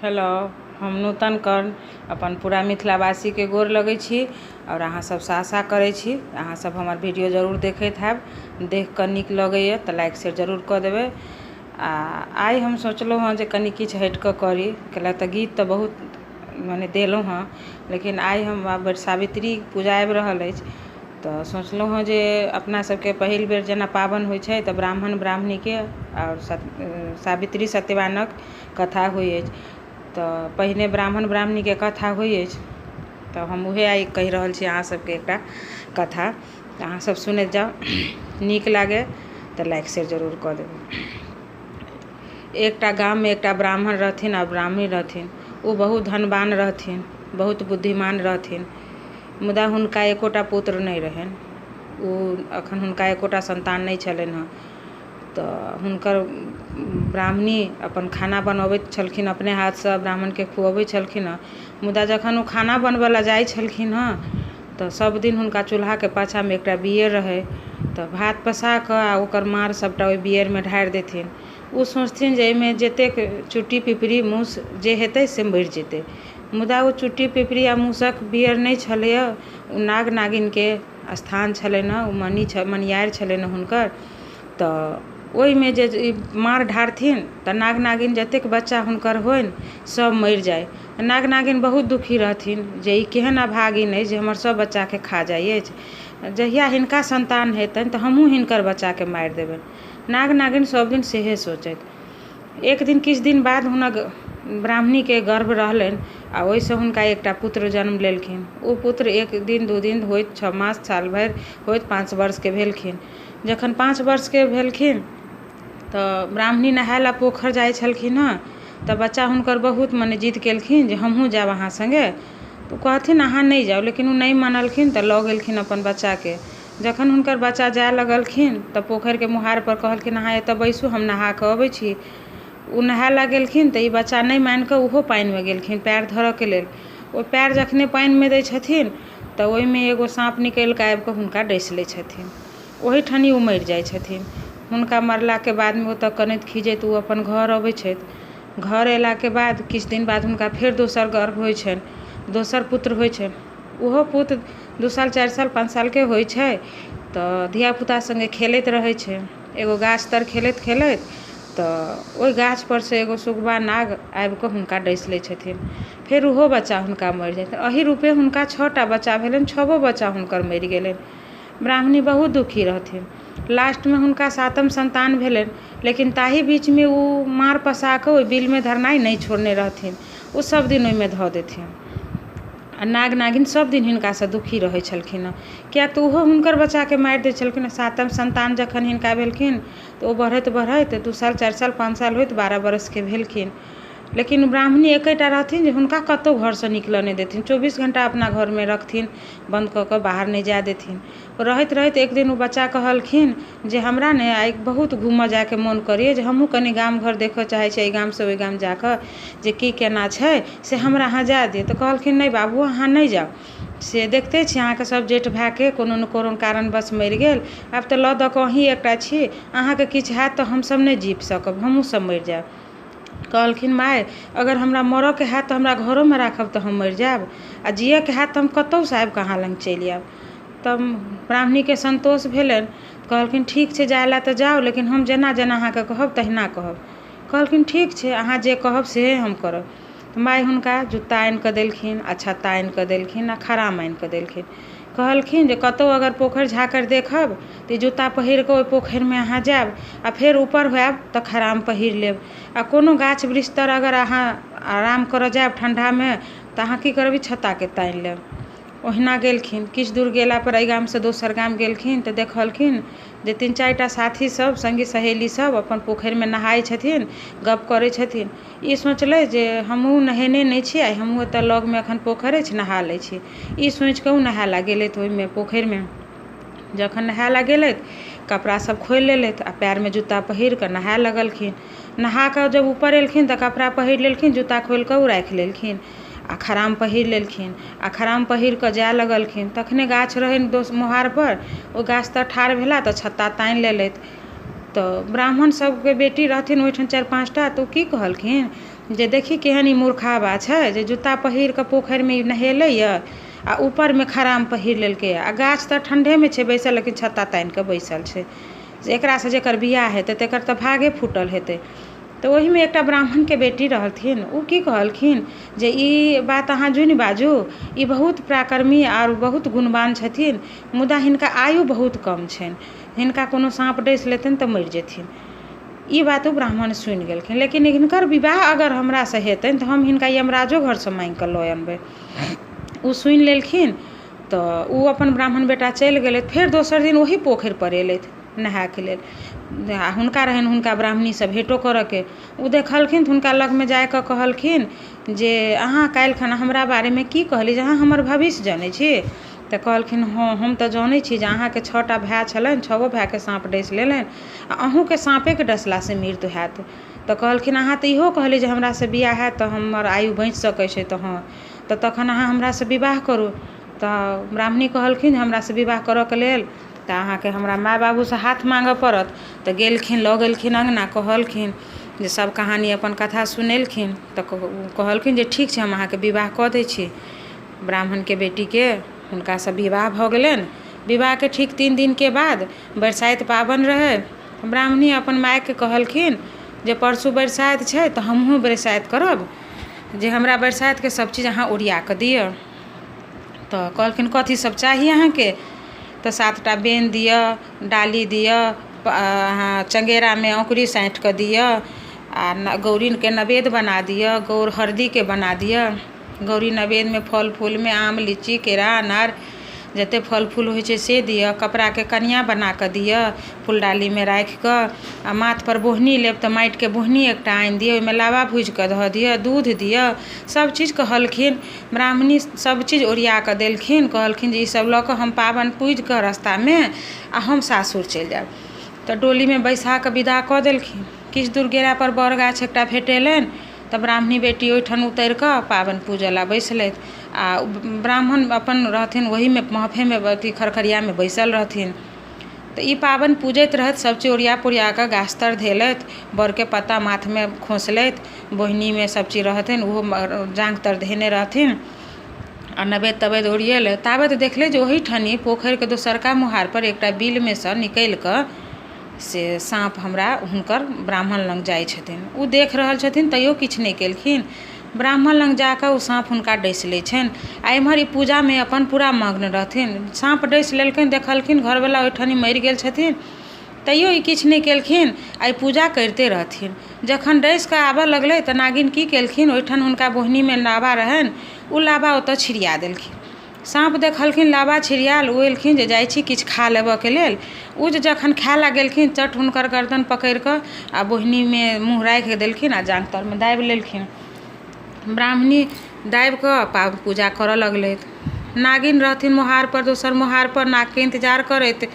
Hello, हम नूतन कर्ण अपन पूरा मिथिलावासीके गोर लगै छी आओर अहाँसबसँ आशा करै छी अहाँसब हमर वीडियो जरूर देखैत हैब। देखिकऽ नीक लगैए तऽ लाइक शेयर जरूर कऽ देबै। आओर आइ हम सोचलहुँ हँ जे कनि किछु हटिकऽ करी, कैला तऽ गीत तऽ बहुत मने देलहुँ हँ, लेकिन आइ हम वटसावित्री पूजा आबि रहल अछि तऽ सोचलहुँ हँ जे अपना सबके पहिल बेर जेना पाबनि होइ छै तऽ ब्राह्मण ब्राह्मणीके आओर सावित्री सत्यवानके कथा होइ अछि। तऽ पहिने ब्राह्मण ब्राह्मणीके कथा होइ अछि तऽ हम वएह आइ कहि रहल छी अहाँ सबके एकटा कथा, तऽ अहाँसब सुनैत जाउ। नीक लागै तऽ लाइक शेयर जरूर कऽ देबै। एकटा गाममे एकटा ब्राह्मण रहथिन आओर ब्राह्मणी रहथिन। ओ बहुत धनवान रहथिन, बहुत बुद्धिमान रहथिन, मुदा हुनका एकोटा पुत्र नहि रहनि। ओ एखन हुनका एकोटा सन्तान नहि छलनि हँ। तऽ हुनकर ब्राह्मणी अपन खाना बनबैत छलखिन, अपने हाथसँ ब्राह्मणके खुअबै छलखिन हँ। मुदा जखन ओ खाना बनबऽ लए जाइ छलखिन हँ तऽ सब दिन हुनका चूल्हाके पाछाँमे एकटा बीअर रहै, तऽ भात पसाकऽ आओर ओकर माँड़ सबटा ओहि बीअरमे ढारि देथिन। ओ सोचथिन जे एहिमे जतेक चुट्टी पिपरी मूस जे हेतै से मरि जेतै, मुदा ओ चुट्टी पिपरी आओर मूसक बीअर नहि छलैए, ओ नाग नागिनके स्थान छलनि हँ, ओ मणि मणिआरि छलनि हुनकर। तऽ ओहिमे जे माँड़ ढारथिन तऽ नाग नागिन जतेक बच्चा हुनकर होइन सब मरि जाइ। नाग नागिन बहुत दुखी रहथिन जे ई केहन अभागिन अइ जे हमर सब बच्चाके खा जाइ अछि, जहिया हिनका सन्तान हेतनि तऽ हमहूँ हिनकर बच्चाके मारि देबनि। नाग नागिन सब दिन सएह सोचथि। एक दिन किछु दिन बाद हुनक ब्राह्मणीके गर्भ रहलनि आओर ओहिसँ हुनका एकटा पुत्र जन्म लेलखिन। ओ पुत्र एक दिन दू दिन होइत 6 मास साल भरि होइत 5 वर्षके भेलखिन। जखन 5 वर्षके भेलखिन तऽ ब्राह्मणी नहाय लए पोखरि जाइ छलखिन हँ, तऽ बच्चा हुनकर बहुत मने जिद केलखिन जे हमहूँ जायब अहाँ सङ्गे। तऽ ओ कहथिन अहाँ नहि जाउ, लेकिन ओ नहि मानलखिन तऽ लऽ गेलखिन अपन बच्चाके। जखन हुनकर बच्चा जाय लगलखिन तऽ पोखरिके मोहारपर कहलखिन अहाँ एतऽ बैसू, हम नहा कऽ अबै छी। ओ नहाय लए गेलखिन तऽ ई बच्चा नहि मानिकऽ ओहो पानिमे गेलखिन पयर धरऽके लेल। ओ पयर जखने पानिमे दै छथिन तऽ ओहिमे एगो साँप निकलिकऽ आबिकऽ हुनका डसि लै छथिन, ओहिठाम ओ मरि जाइ छथिन। हुनका मरलाके बादमे ओतऽ कनैत खीजैत ओ अपन घर अबै छथि। घर अयलाके बाद किछु दिन बाद हुनका फेर दोसर गर्भ होइ छनि, दोसर पुत्र होइ छनि। ओहो पुत्र 2 साल 4 साल 5 सालके होइ छै तऽ धियापुता सङ्गे खेलैत रहै छै। एगो गाछ तर खेलैत खेलैत तऽ ओहि गाछपरसँ एगो सुगबा नाग आबिकऽ हुनका डसि लै छथिन, फेर ओहो बच्चा हुनका मरि जाइ। एहि रूपे हुनका 6टा बच्चा भेलनि, 6 बच्चा हुनकर मरि गेलनि। ब्राह्मणी बहुत दुखी रहथिन। लास्टमे हुनका 7म सन्तान भेलनि, लेकिन ताहि बीचमे ओ माँड़ पसाकऽ ओहि बिलमे धरनाइ नहि छोड़ने रहथिन, ओ सब दिन ओहिमे धऽ देथिन। आओर नाग नागिन सब दिन हिनकासँ दुखी रहै छलखिन हँ, किएक तऽ ओहो हुनकर बच्चाके मारि दै छलखिन हँ। 7म सन्तान जखन हिनका भेलखिन तऽ ओ बढ़ैत बढ़ैत 2 साल 4 साल 5 साल होइत 12 बरसके भेलखिन। लेकिन ब्राह्मणी एकेटा रहथिन जे हुनका कतहु घरसँ निकलऽ नहि देथिन, 24 घण्टा अपना घरमे रखथिन, बन्द कऽ कऽ बाहर नहि जाय देथिन। रहैत रहैत एक दिन ओ बच्चा कहलखिन जे हमरा ने आइ बहुत घूमऽ जायके मोन करैए, जे हमहूँ कनि गाम घर देखऽ चाहै छी, एहि गामसँ ओहि गाम जाकऽ जे की केना छै से हमरा अहाँ जाय दिअ। तऽ कहलखिन नहि बाबू अहाँ नहि जाउ, से देखते छी अहाँके सब जेठ भायके कोनो ने कोनो कारणवश मरि गेल, आब तऽ लऽ दऽ कऽ अहीँ एकटा छी, अहाँके किछु हैत तऽ हमसब नहि जीबि सकब, हमहूँ सब मरि जायब। कहलखिन माय अगर हमरा मरऽके हैत तऽ हमरा घरोमे राखब तऽ हम मरि जायब, आओर जियऽके हैत तऽ हम कतहुसँ आबिकऽ अहाँ लग चलि आयब। तब ब्राह्मणीके सन्तोष भेलनि, कहलखिन ठीक छै जाय लए तऽ जाउ, लेकिन हम जेना जेना अहाँके कहब तहिना कहब। कहलखिन ठीक छै अहाँ जे कहब सेहे हम करब। माय हुनका जुत्ता आनिकऽ देलखिन आओर छत्ता आनिकऽ देलखिन आओर खराम आनिकऽ देलखिन। कहलखिन जे कतहु अगर पोखरि झाँखरि देखब तऽ जुत्ता पहिरकऽ ओहि पोखरिमे अहाँ जायब, आओर फेर ऊपर होयब तऽ खराम पहिर लेब, आओर कोनो गाछ वृक्ष तर अगर अहाँ आराम करऽ जायब ठण्डामे तऽ अहाँ की करब, ई छत्ताके तानि लेब। ओहिना गेलखिन। किछु दूर गेलापर एहि गामसँ दोसर गाम गेलखिन तऽ देखलखिन जे 3 4टा साथी सब सङ्गी सहेली सब अपन पोखरिमे नहाइ छथिन, गप करै छथिन। ई सोचलै जे हमहूँ नहेने नहि छी, आइ हमहूँ एतऽ लगमे एखन पोखरि अछि नहा लै छी। ई सोचिकऽ ओ नहाय लए गेलथि ओहिमे पोखरिमे। जखन नहाय लए गेलथि कपड़ा सब खोलि लेलथि आओर पयरमे जुत्ता पहिरकऽ नहाय लगलखिन। नहाकऽ जब ऊपर एलखिन तऽ कपड़ा पहिर लेलखिन, जुत्ता खोलिकऽ ओ राखि लेलखिन आओर खराम पहिर लेलखिन। आओर खराम पहिरकऽ जाय लगलखिन। तखने गाछ रहनि दोस मोहारपर, ओ गाछ तर ठाढ़ भेला तऽ छत्ता तानि लेलथि। तऽ ब्राह्मण सबके बेटी रहथिन ओहिठाम चारि पाँचटा, तऽ ओ की कहलखिन जे देखी केहन ई मूर्खाबा छै जे जूता पहिर कऽ पोखरिमे ई नहेलैए आ ऊपरमे खराम पहिर लेलकैए आ गाछ तर ठण्ढेमे छै बैसल, लेकिन छत्ता तानि कऽ बैसल छै, जे एकरासँ जकर बियाह हेतै तकर तऽ भागे फूटल हेतै। तऽ ओहिमे एकटा ब्राह्मणके बेटी रहथिन, ओ की कहलखिन जे ई बात अहाँ जुनि बाजू, ई बहुत पराक्रमी आओर बहुत गुणवान छथिन, मुदा हिनका आयु बहुत कम छनि, हिनका कोनो साँप डसि लेतनि तऽ मरि जेथिन। ई बात ओ ब्राह्मण सुनि गेलखिन, लेकिन हिनकर विवाह अगर हमरासँ हेतनि तऽ हम हिनका यमराजो घरसँ माँगिकऽ लऽ अनबनि। ओ सुनि लेलखिन तऽ ओ अपन ब्राह्मण बेटा चलि गेलथि। फेर दोसर दिन ओही पोखरिपर एलथि नहायके लेल आ हुनका रहनि हुनका ब्राह्मणीसँ भेँटो करयके। ओ देखलखिन तऽ हुनका लगमे जा कऽ कहलखिन जे अहाँ काल्हिखना हमरा बारेमे की कहली, जे अहाँ हमर भविष्य जनै छी? तऽ कहलखिन हँ, हम तऽ जनै छी जे अहाँके छओ टा भाय छलनि, छओ भायके साँप डसि लेलनि आ अहूँके साँपेके डसलासँ मृत्यु हैत। तऽ कहलखिन अहाँ तऽ इहो कहली जे हमरासँ बियाह हैत तऽ हमर आयु बचि सकै छै, तऽ हँ, तऽ तखन अहाँ हमरासँ विवाह करू। तऽ ब्राह्मणी कहलखिन हमरासँ विवाह करयके लेल तऽ अहाँके हमरा माय बाबूसँ हाथ माँगय पड़त। तऽ गेलखिन, लऽ गेलखिन अङ्गना, कहलखिन जे सभ कहानी अपन कथा सुनेलखिन, तऽ कहलखिन जे ठीक छै, हम अहाँके विवाह कऽ दै छी। ब्राह्मणके बेटीके हुनकासँ विवाह भऽ गेलनि। विवाहके ठीक 3 दिनके बाद बरसाइत पाबनि रहै। ब्राह्मणी अपन मायके कहलखिन जे परसू बरसाइत छै तऽ हमहूँ बरसाइत करब, जे हमरा बरसाइतके सभचीज अहाँ ओरिया कऽ दिअ। तऽ कहलखिन कथी सब चाही अहाँके? तऽ सात टा बेन दिअ, डाली दिअ, अहाँ चङ्गेरामे औङ्कुरी साँठि कऽ दिअ आ गौरीके नवेद बना दिअ, गौर हरदीके बना दिअ। गौरी नवेदमे फल फूलमे आम, लीची, केरा, अनार, जतेक फल फूल होइ छै से दिअ। कपड़ाके कनिआँ बना कऽ दिअ फुलडालीमे राखि कऽ आ माथपर बोहनी लेब तऽ माटिके बोहनी एकटा आनि दिअ, ओहिमे लाबा भूजि कऽ धऽ दिअ, दूध दिअ। सभचीज कहलखिन। ब्राह्मणी सभचीज ओरिया कऽ देलखिन। कहलखिन जे ईसभ लऽ कऽ हम पाबनि पूजि कऽ रस्तामे आ हम सासुर चलि जायब। तऽ डोलीमे बैसा कऽ विदा कऽ देलखिन। किछु दूर गेलापर बड़ गाछ एकटा भेटेलनि, तऽ ब्राह्मणी बेटी ओहिठाम उतरि कऽ पाबनि पूजय लेल बैसलथि आ ब्राह्मण अपन रहथिन ओहीमे महफेमे, अथी खरखरियामे बैसल रहथिन। तऽ ई पाबनि पूजैत रहथि, सभचीज ओरिया पोरिया कऽ गाछ तर धेलथि, बड़के पत्ता माथमे खोँसलथि, बोहनीमे सभचीज रहथिन, ओहो जाँघ तर धेने रहथिन आ नवेद तवेद ओरिएलै। ताबत देखलै जे ओहीठनी पोखरिके दोसरका मोहारपर एकटा बिलमे सँ निकलि कऽ से साँप हमरा हुनकर ब्राह्मण लग जाइ छथिन। ओ देख रहल छथिन, तैयो किछु नहि केलखिन। ब्राह्मण लग जा कऽ ओ साँप हुनका डसि लै छनि आ एम्हर ई पूजामे अपन पूरा मग्न रहथिन। साँप डसि लेलकनि, देखलखिन घरवला ओहिठनी मरि गेल छथिन, तैयो ई किछु नहि केलखिन आ ई पूजा करिते रहथिन। जखन डसि कऽ आबय लगलै तऽ नागिन की केलखिन, ओहिठाम हुनका बोहनीमे लाबा रहनि, ओ लाबा ओतय छिड़िया देलखिन। साँप देखलखिन लाबा छिड़ियायल, ओ एलखिन जे जाइ छी किछु खा लेबयके लेल। ओ जे जखन खाय लए गेलखिन, चट हुनकर गर्दन पकड़ि कऽ आ बोहनीमे मुँह राखि देलखिन आ जाँघ तरमे दाबि लेलखिन। ब्राह्मणी दाबि कऽ पूजा करय लगलथि। नागिन रहथिन मोहारपर, दोसर मोहारपर नागके इन्तजार करैत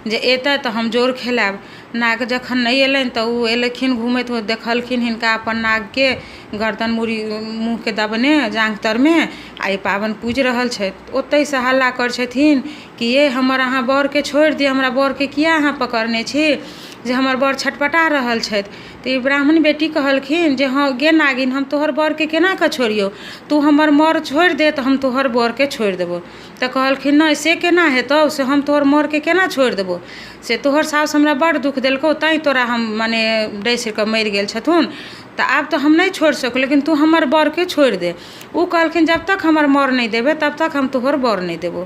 जे एतै तऽ हम जोर खेलायब। नाग जखन नहि अयलनि तऽ ओ एलखिन घूमैत, देखलखिन हिनका अपन नागके गर्दन मूड़ी मुँहके दबने जाँघ तरमे आ ई पाबनि पूजि रहल छथि। ओतहिसँ हल्ला करै छथिन कि ये हमर अहाँ बरके छोड़ि दिअ, हमरा बरके किया अहाँ पकड़ने छी, जे हमर बर छटपटा रहल छथि। तऽ ई ब्राह्मण बेटी कहलखिन जे हँ गे नागिन, हम तोहर बरके केना कऽ छोड़ियौ? तू हमर मर छोड़ि दे तऽ हम तोहर बरके छोड़ि देबौ। तऽ कहलखिन नहि, से केना हेतौ, से हम तोहर मरके केना छोड़ि देबौ? से तोहर साउस हमरा बड्ड दुःख देलकौ, तैँ तोरा हम मने डसि कऽ मरि गेल छथुन, तऽ आब तऽ हम नहि छोड़ि सकबौ, लेकिन तू हमर बरके छोड़ि दे। ओ कहलखिन जब तक हमर मर नहि देबै तब तक हम तोहर बर नहि देबौ।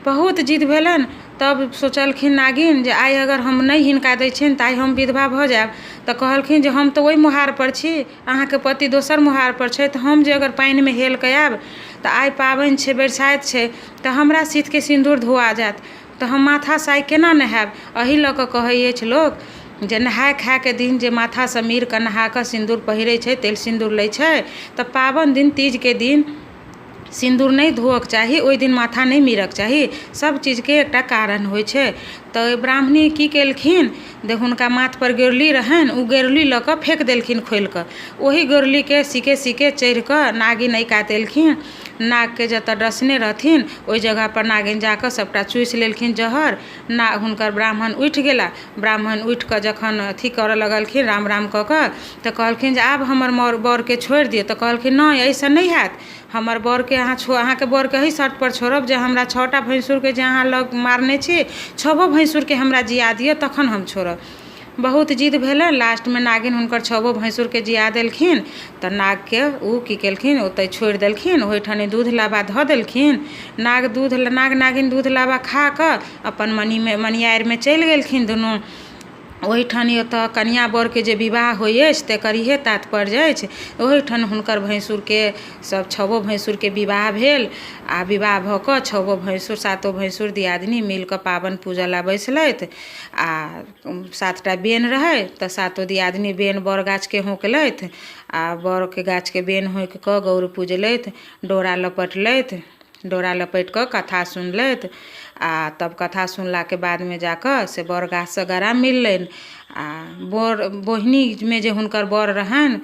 बहुत जिद भेलनि। तब सोचलखिन नागिन जे आइ अगर हम नहि हिनका दै छियनि तऽ आइ हम विधवा भऽ जायब। तऽ कहलखिन जे हम तऽ ओहि मोहारपर छी, अहाँके पति दोसर मोहारपर छथि, हम जे अगर पानिमे हेल कऽ आयब तऽ आइ पाबनि छै, बरसाइत छै, तऽ हमरा सीथके सिन्दूर धोआ जायत, तऽ हम माथासँ आइ केना नहायब? एही लऽ कऽ कहै अछि लोक जे नहाय खायके दिन जे माथासँ मीर कऽ नहा कऽ सिन्दूर पहिरै छै, तेल सिन्दूर लै छै, तऽ पाबनि दिन, तीजके दिन सिन्दूर नहि धोअके चाही, ओहि दिन माथा नहि मीरक चाही। सभ चीजके एकटा कारण होइ छै। तऽ ब्राह्मणी की केलखिन जे हुनका माथपर गेरुली रहनि, ओ गेरुली लऽ कऽ फेक देलखिन खोलिकऽ। ओही गेरुलीके सीके सीके चढ़िकऽ नागिन एहि कात एलखिन। नागके जतऽ डसने रहथिन ओहि जगहपर नागिन जाकऽ सभटा चूसि लेलखिन जहर। ना हुनकर ब्राह्मण उठि गेला। ब्राह्मण उठिकऽ जखन अथी करऽ लगलखिन, राम राम कऽ कऽ, तऽ कहलखिन जे आब हमर बरके छोड़ि दिअ। तऽ कहलखिन नहि, एहिसँ नहि हैत। हमर बरके अहाँ छो अहाँके बरके एहि शर्तपर छोड़ब जे हमरा 6टा भैँसुरके जे अहाँ लग मारने छी, छबो भैँसुरके हमरा जिया दिअ, तखन हम छोड़ब। बहुत जिद भेलै। लास्टमे नागिन हुनकर छबो भैँसुरके जिया देलखिन। तऽ नागके ओ की केलखिन? ओतहि छोड़ि देलखिन। ओहिठाम दूध लाबा धऽ देलखिन। नाग दूध नाग नागिन दूध लाबा खा कऽ अपन मणिमे मणियारिमे चलि गेलखिन दुनू। ओहिठाम ओतऽ कनिआँ बरके जे विवाह होइ अछि, तकर इएह तात्पर्य अछि। ओहिठाम हुनकर भैँसुरके सभ छबो भैँसुरके विवाह भेल आ विवाह भऽ कऽ छबो भैँसुर, सातो भैँसुर दियादनी मिलि कऽ पाबनि पूजय लेल बैसलथि। आ 7टा बेन रहै, तऽ सातो दियादनी बेन बड़ गाछके होँकलथि आ बड़के गाछके बेन होँकि कऽ गौर पूजलथि, डोरा लपटलथि। डोरा लपटि कऽ कथा सुनलथि आ तब कथा सुनलाके बादमे जा कऽ से बड़ गाछसँ गरा मिललनि। आ बर बोहिनीमे जे हुनकर बर रहनि,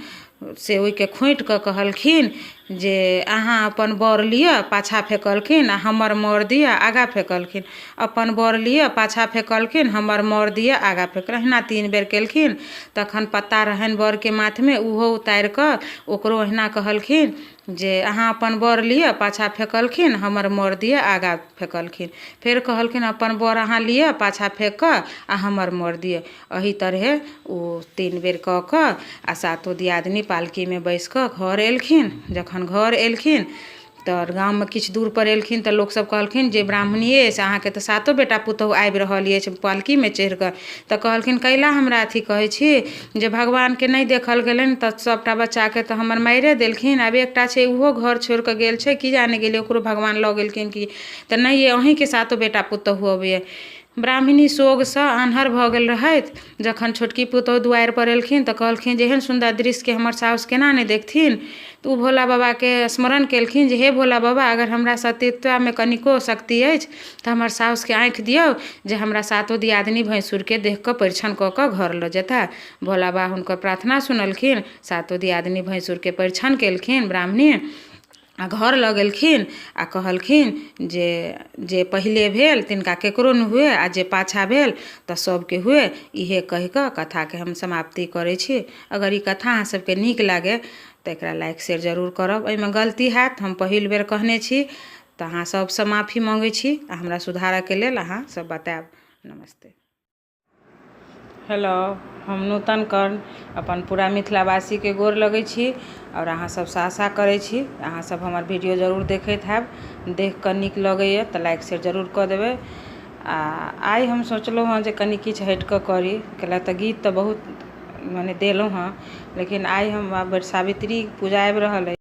से ओहिके खोँटि कऽ कहलखिन जे अहाँ अपन बर लिअ, पाछाँ फेकलखिन, आ हमर मर दिअ, आगाँ फेकलखिन। अपन बर लिअ, पाछाँ फेकलखिन, हमर मर दिअ, आगाँ फेकलखिन। अहिना 3 बेर केलखिन। तखन पत्ता रहनि बरके माथमे, ओहो उतारि कऽ ओकरो ओहिना कहलखिन जे अहाँ अपन बर लिअ, पाछाँ फेकलखिन, हमर मर दिअ, आगाँ फेकलखिन। फेर कहलखिन अपन बर अहाँ लिअ, पाछाँ फेक कऽ, आ हमर मर दिअ। एहि तरहे ओ 3 बेर कऽ कऽ आ सातो दियादनी पालकीमे बैस कऽ घर एलखिन। जखन घर एलखिन तऽ गाममे किछु दूरपर एलखिन, तऽ लोकसभ कहलखिन जे ब्राह्मणिए से अहाँके तऽ सातो बेटा पुतहु आबि रहल अछि पालकीमे चढ़ि कऽ। तऽ कहलखिन कैला हमरा अथी कहै छी जे भगवानके नहि देखल गेलनि, तऽ सभटा बच्चाके तऽ हमर मारिए देलखिन, आब एकटा छै, ओहो घर छोड़ि कऽ गेल छै, की जाने गेलियै ओकरो भगवान लऽ गेलखिन कि तऽ नहि। अहीँके सातो बेटा पुतहु अबैए। ब्राह्मणी सोगसँ आन्हर भऽ गेल रहथि। जखन छोटकी पुतहु दुआरिपर एलखिन तऽ कहलखिन जे एहन सुन्दर दृश्यके हमर साउस केना नहि देखथिन? तऽ ओ भोला बाबाके स्मरण केलखिन जे हे भोला बाबा, अगर हमरा सतीत्वमे कनिको शक्ति अछि तऽ हमर साउसके आँखि दियौ जे हमरा सातो दियादनी भैँसुरके देख कऽ परिछन कऽ कऽ घर लऽ जेता। भोला बाबा हुनकर प्रार्थना सुनलखिन। सातो दियादनी भैँसुरके परिछन केलखिन ब्राह्मणी आ घर लऽ गेलखिन आ कहलखिन जे जे पहिले भेल तिनका ककरो नहि हुए आ जे पाछाँ भेल तऽ सभके हुए। इएह कहि कऽ कथाके हम समाप्ति करै छी। अगर ई कथा अहाँ सभके नीक लागय तऽ एकरा लाइक शेयर जरूर करब। एहिमे गलती हैत, हम पहिल बेर कहने छी, तऽ अहाँ सभसँ माफी मङ्गै छी आ हमरा सुधारयके लेल अहाँ सब बतायब। नमस्ते। हेलो, हम नूतन कर्ण अपन पूरा मिथिलावासीके गोर लगै छी आओर अहाँ सभसँ आशा करै छी अहाँसभ हमर वीडियो जरूर देखैत हैब। देख कऽ नीक लगैए तऽ लाइक शेयर जरूर कऽ देबै। आ आइ हम सोचलहुँ हँ जे कनि किछु हटि कऽ करी, कैला तऽ गीत तऽ बहुत मने देलहुँ हँ, लेकिन आइ हम वट सावित्री पूजा आबि रहल अइ।